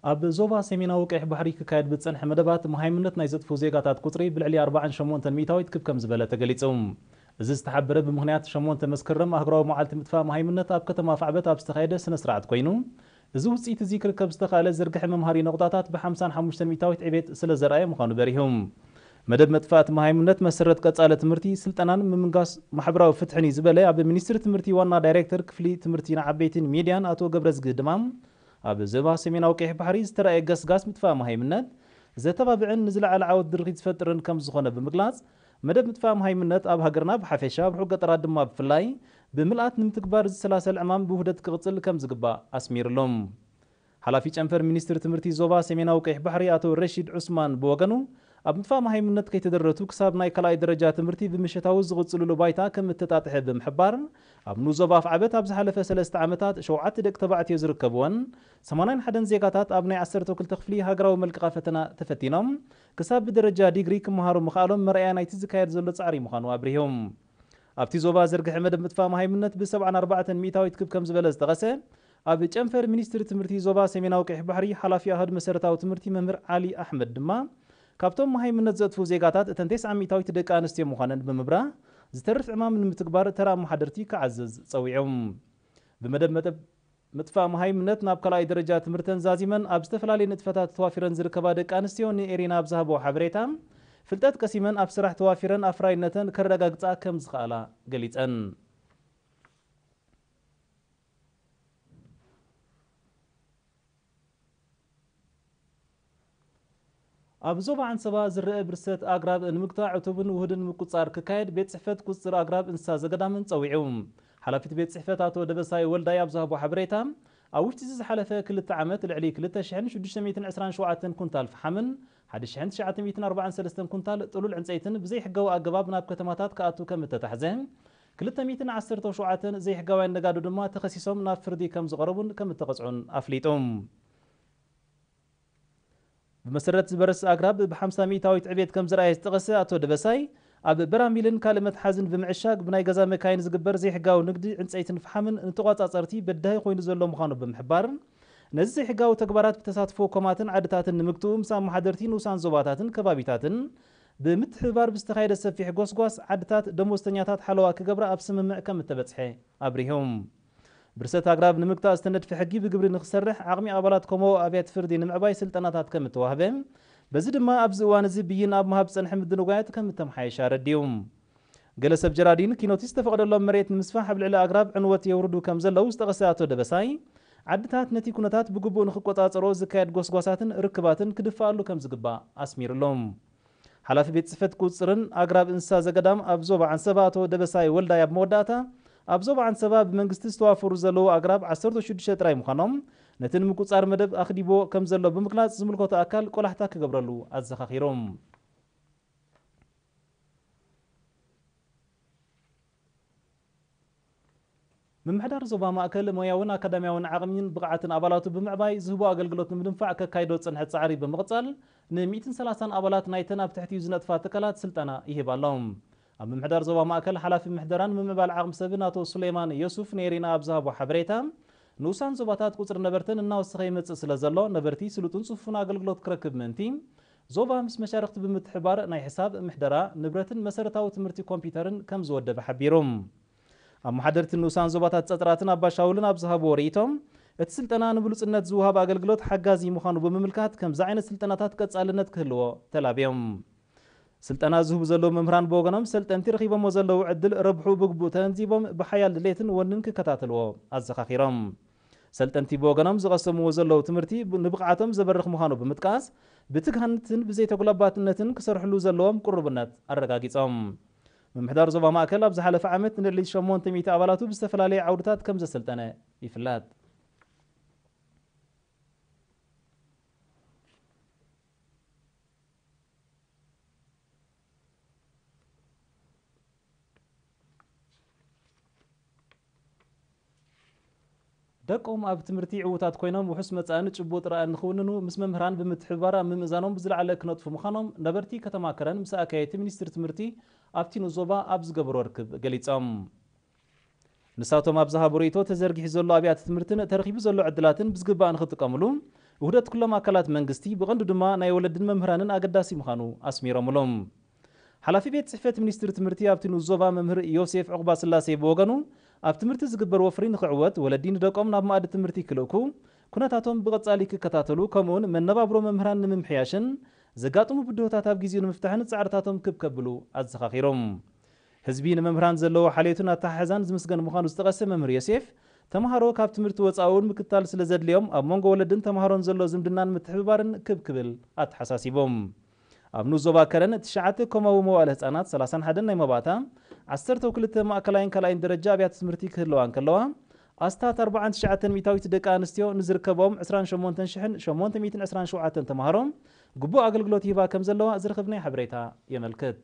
ኣብ ዞባ ሰሜናዊ ቀይሕ ባሕሪ ክካየድ ብዝጸንሐ መደባት መሃይምነት ናይ ዘጥፉ ዜጋታት ቁጽሪ ብልዕሊ ኣርባዓን ሸሞንተን ሚእታዊት ክብ ከም ዝበለ ተገሊጹ። እዚ ዝተሓበረ ብምኽንያት ሸሞንተ መስከረም ኣህጉራዊ መዓልቲ ምጥፋእ መሃይምነት ኣብ ከተማ ፋዕበት ኣብ ዝተኻየደ ስነ ስርዓት ኮይኑ፣ እዚ ውጽኢት እዚ ክርከብ ዝተኻእለ ዝርግሐ መምሃሪ ነቑጣታት ብ ሓምሳን ሓሙሽተን ሚእታዊት ዕቤት ስለ ዘርኣየ ምዃኑ በሪሁ። መደብ መጥፋእቲ መሃይምነት መሰረት ቀጻሊ ትምህርቲ፣ ስልጠናን ምምንጋስ ማሕበራዊ ፍትሕን እዩ ዝበለ ኣብ ሚኒስትሪ ትምህርቲ ዋና ዳይሬክተር ክፍሊ ትምህርቲ ንዓበይትን ሚድያን ኣቶ ገብረዝግህ ድማ፣ ኣብ ዞባ ሰሜናዊ ቀይሕ ባሕሪ ዝተራእየ ገስጋስ ምጥፋእ መሃይምነት ዘተባብዕን ንዝለዓለ ዓወት ድርኺት ዝፈጥርን ከም ዝኾነ ብምግላጽ፣ መደብ ምጥፋእ መሃይምነት ኣብ ሃገርና ብሓፈሻ ኣብ ርሑቕ ገጠራት ድማ ብፍላይ ብምልኣት ንምትግባር ዝሰላሰል ዕማም ብውህደት ክቕጽል ከም ዝግባእ ኣስሚርሎም። ሓላፊ ጨንፈር ሚኒስትሪ ትምህርቲ ዞባ ሰሜናዊ ቀይሕ ባሕሪ ኣቶ ረሺድ ዑስማን ብወገኑ፣ ኣብ ምጥፋእ መሃይምነት ከይተደረቱ ክሳብ ናይ ካልኣይ ደረጃ ትምህርቲ ብምሸታዊ ዝቕጽልሉ ባይታ ከም እተጣጥሐ ብምሕባር፣ ኣብ ንኡስ ዞባ ኣፍዓበት ኣብ ዝሓለፈ ሰለስተ ዓመታት ሸውዓተ ደቂ ተባዕትዮ ዝርከብወን ሰማንያን ሓደን ዜጋታት ኣብ ናይ ዓሰርተ ክልተ ክፍሊ ሃገራዊ መልቀቓ ፈተና ተፈቲኖም ክሳብ ብደረጃ ዲግሪ ክመሃሩ ምኽኣሎም መርኣያ ናይቲ ዝካየድ ዘሎ ጻዕሪ ምዃኑ ኣብሪሆም። ኣብቲ ዞባ ዝርግሐ መደብ ምጥፋእ መሃይምነት ብ ሰብዓን ኣርባዕተን ሚእታዊት ክብ ከም ዝበለ ዝጠቐሰ ኣብ ጨንፈር ሚኒስትሪ ትምህርቲ ዞባ ሰሜናዊ ቀይሕ ባሕሪ ሓላፊ ኣሃዱ መሰረታዊ ትምህርቲ መምህር ዓሊ ኣሕመድ ድማ፣ ካብቶም መሃይምነት ዘጥፉ ዜጋታት እተን ተስዓ ሚእታዊት ደቂ ኣንስትዮ ምዃነን ብምብራህ፣ ዝተርፍ ዕማም ንምትግባር ተራ ኣመሓደርቲ ክዓዝዝ ጸዊዖም። ብመደብ መደብ ምጥፋእ መሃይምነት ናብ ካልኣይ ደረጃ ትምህርተን ዛዚመን ኣብ ዝተፈላለዩ ንጥፈታት ተዋፊረን ዝርከባ ደቂ ኣንስትዮ ንኤሪና ኣብ ዝሃብዎ ሓበሬታ፣ ፍልጠት ቀሲመን ኣብ ስራሕ ተዋፊረን ኣፍራይነተን ከረጋግጻ ከም ዝኸኣላ ገሊጸን። ኣብ ዞባ ዓንሰባ ዝረአ ብርሰት ኣግራብ ንምግታእ ዕቱብን ውሁድን ምቁጽጻር ክካየድ ቤት ጽሕፈት ቁጽጽር ኣግራብ እንስሳ ዘገዳምን ጸዊዑ። ሓላፊት ቤት ጽሕፈት ኣቶ ደበሳይ ወልዳይ ኣብ ዝሃቦ ሓበሬታ፣ ኣብ ውሽጢ እዚ ዝሓለፈ ክልተ ዓመት ልዕሊ ክልተ ሽሕን ሽዱሽተ ሚእትን ዕስራን ሸውዓተን ኩንታል ፈሓምን ሓደ ሽሕን ትሽዓተ ሚእትን ኣርባዓን ሰለስተን ኩንታል ጥሉል ዕንጸይትን ብዘይሕጋዊ ኣገባብ ናብ ከተማታት ክኣቱ ከም እተታሕዘ፣ ክልተ ሚእትን ዓሰርተ ሸውዓተን ዘይሕጋውያን ነጋዶ ድማ ተኸሲሶም ናብ ፍርዲ ከም ዝቐረቡን ከም እተቐጽዑን ኣፍሊጡ። ብመሰረት ዝበርስ ኣግራብ ብ ሓምሳ ሚእታዊት ዕቤት ከም ዝረኣየ ዝጠቐሰ ኣቶ ደበሳይ፣ ኣብ በራሚልን ካልእ መትሓዝን ብምዕሻግ ብናይ ገዛ መካይን ዝግበር ዘይሕጋዊ ንግዲ ዕንጸይትን ፈሓምን ንተቋጻጸርቲ በዳሂ ኮይኑ ዘሎ ምዃኑ ብምሕባር፣ ነዚ ዘይሕጋዊ ተግባራት ብተሳትፎ ኮማትን ዓድታትን ንምግትኡ ምስ ኣመሓደርቲ ንኡሳን ዞባታትን ከባቢታትን ብምትሕብባር ብዝተኻየደ ሰፊሕ ጎስጓስ ዓድታት ደሞዝተኛታት ሓለዋ ክገብራ ኣብ ስምምዕ ከም እተበጽሐ ኣብሪሆም። ብርሰት ኣግራብ ንምግታእ ዝተነድፈ ሕጊ ብግብሪ ንክሰርሕ ዓቕሚ ኣባላት ኮሞ ኣብያተ ፍርዲ ንምዕባይ ስልጠናታት ከም እተዋህበ፣ በዚ ድማ ኣብዚ እዋን እዚ ብይን ኣብ ምሃብ ዝጸንሐ ምድንጓያት ከም እተመሓየሸ ኣረዲኡ። ገለ ሰብ ጀራዲን ኪኖቲ ዝተፈቕደሎም መሬት ንምስፋሕ ኣብ ልዕሊ ኣግራብ ዕንወት የውርዱ ከም ዘለዉ ዝጠቐሰ ኣቶ ደበሳይ፣ ዓድታት ነቲ ኩነታት ብግቡእ ንክቆጻጸሮ ዝካየድ ጎስጓሳትን ርክባትን ክድፍኣሉ ከም ዝግባእ ኣስሚሩሎም። ሓላፊ ቤት ጽሕፈት ቁጽጽርን ኣግራብ እንስሳ ዘገዳም ኣብ ዞባ ዓንሰባ ኣቶ ደበሳይ ወልዳይ ኣብ መወዳእታ፣ ኣብ ዞባ ዓንሰባ ብመንግስቲ ዝተዋፈሩ ዘለዉ ኣግራብ ዓሰርተ ሽዱሽተ ጥራይ ምዃኖም፣ ነቲ ንምቁጽጻር መደብ ኣኽዲቦ ከም ዘሎ ብምግላጽ፣ ዝምልከቶ ኣካል ቆላሕታ ክገብረሉ ኣዘኻኺሮም። ምምሕዳር ዞባ ማእከል ሞያውን ኣካዳሚያውን ዓቕሚን ብቕዓትን ኣባላቱ ብምዕባይ ዝህቦ ኣገልግሎት ንምድንፋዕ ከካይዶ ዝጸንሐ ጻዕሪ ብምቕጻል፣ ን ሚእትን ሰላሳን ኣባላት ናይተን ኣብ ትሕቲኡ ዝነጥፋ ትካላት ስልጠና ይህብ ኣሎ። ኣብ ምምሕዳር ዞባ ማእከል ሓላፊ ምሕደራን ምምዕባል ዓቕሚ ሰብን ኣቶ ሱሌማን ዮሱፍ ነይሪና ኣብ ዝሃቦ ሓበሬታ፣ ንኡሳን ዞባታት ቁጽሪ ነበርተን እናወሰኸ ይመጽእ ስለ ዘሎ፣ ነበርቲ ስሉጥን ጽፉን ኣገልግሎት ክረክብ ምእንቲ፣ ዞባ ምስ መሻርኽቲ ብምትሕባር ናይ ሕሳብ፣ ምሕደራ፣ ንብረትን መሰረታዊ ትምህርቲ ኮምፒውተርን ከም ዝወደበ ሓቢሩ። ኣመሓደርቲ ንኡሳን ዞባታት ጸጥራትን ኣባሻውልን ኣብ ዝሃብዎ ርእይቶም፣ እቲ ስልጠና ንብሉጽነት ዝወሃብ ኣገልግሎት ሓጋዚ ምዃኑ ብምምልካት፣ ከምዚ ዓይነት ስልጠናታት ቀጻልነት ክህልዎ ተላብዮም። ስልጠና ዝህቡ ዘለዉ መምህራን ብወገኖም፣ ሰልጠንቲ ረኺቦሞ ዘለዉ ዕድል ረብሑ ብግቡእ ተገንዚቦም፣ ብሓያል ድሌትን ወንን ክከታተልዎ ኣዘኻኺሮም። ሰልጠንቲ ብወገኖም ዝቐሰምዎ ዘለዉ ትምህርቲ ብ-፣ ንብቕዓቶም ዘበርኽ ምዃኑ ብምጥቃስ፣ ብትግሃንትን ብዘይተጉላባትነትን ክሰርሕሉ ዘለዎም ቅሩብነት ኣረጋጊጾም። ምምሕዳር ዞባ ማእከል ኣብ ዝሓለፈ ዓመት ንልዕሊ ሸሞንተ ሚእቲ ኣባላቱ ብዝተፈላለየ ዓውድታት ከም ዘሰልጠነ ይፍለጥ። ደቆም ኣብ ትምህርቲ ዕዉታት ኮይኖም ውሑስ መጻእን ጭቡጥ ራእን ንኽውንኑ ምስ መምህራን ብምትሕብባር ኣብ ምምእዛኖም ብዝለዓለ ክነጥፉ ምዃኖም ነበርቲ ከተማ ከረን ምስ ኣካየድቲ ሚኒስትሪ ትምህርቲ ኣብቲ ንኡስ ዞባ ኣብ ዝገበሮ ርክብ ገሊጾም። ንሳቶም ኣብ ዝሃቦ ርእይቶ ተዘርጊሑ ዘሎ ኣብያተ ትምህርትን ተረኺቡ ዘሎ ዕድላትን ብዝግባእ ንኽጥቀምሉ ውህደት ኩሎም ኣካላት መንግስቲ ብቐንዱ ድማ ናይ ወለድን መምህራንን ኣገዳሲ ምዃኑ ኣስሚሮምሎም። ሓላፊ ቤት ጽሕፈት ሚኒስትሪ ትምህርቲ ኣብቲ ንኡስ ዞባ መምህር ዮሴፍ ዕቑባ ስላሴ ብወገኑ፣ ኣብ ትምህርቲ ዝግበር ወፍሪ ንኽዕወት ወለዲ ንደቆም ናብ መኣዲ ትምህርቲ ክልእኩ፣ ኩነታቶም ብቐጻሊ ክከታተሉ፣ ከምኡውን መነባብሮ መምህራን ንምምሕያሽን ዘጋጥሙ ብድሆታት ኣብ ግዜኡ ንምፍታሕን ጻዕርታቶም ክብ ከብሉ ኣዘኻኺሮም። ህዝቢ ንመምህራን ዘለዎ ሓልዮትን ኣተሓሕዛን ዝምስገን ምዃኑ ዝጠቐሰ መምህር ዮሴፍ፣ ተምሃሮ ካብ ትምህርቲ ወጻኢ እውን ምክትታል ስለ ዘድልዮም ኣብ መንጎ ወለድን ተምሃሮን ዘሎ ዝምድናን ምትሕብባርን ክብ ክብል ኣተሓሳሲቦም። ኣብ ንኡስ ዞባ ከረን ትሽዓተ ኮማዊ መዋእለ ህጻናት፣ ሰላሳን ሓደን ናይ መባእታ፣ ዓሰርተ ክልተ ማእከላይን ካልኣይን ደረጃ ኣብያተ ትምህርቲ ክህልዋ እንከለዋ፣ ኣስታት ኣርባዓን ትሽዓተን ሚእታዊት ደቂ ኣንስትዮ ንዝርከቦም ዕስራን ሸሞንተን ሽሕን ሸሞንተ ሚእትን ዕስራን ሸውዓተን ተምሃሮ ግቡእ ኣገልግሎት ይህባ ከም ዘለዋ ዝረኸብናዮ ሓበሬታ የመልክት።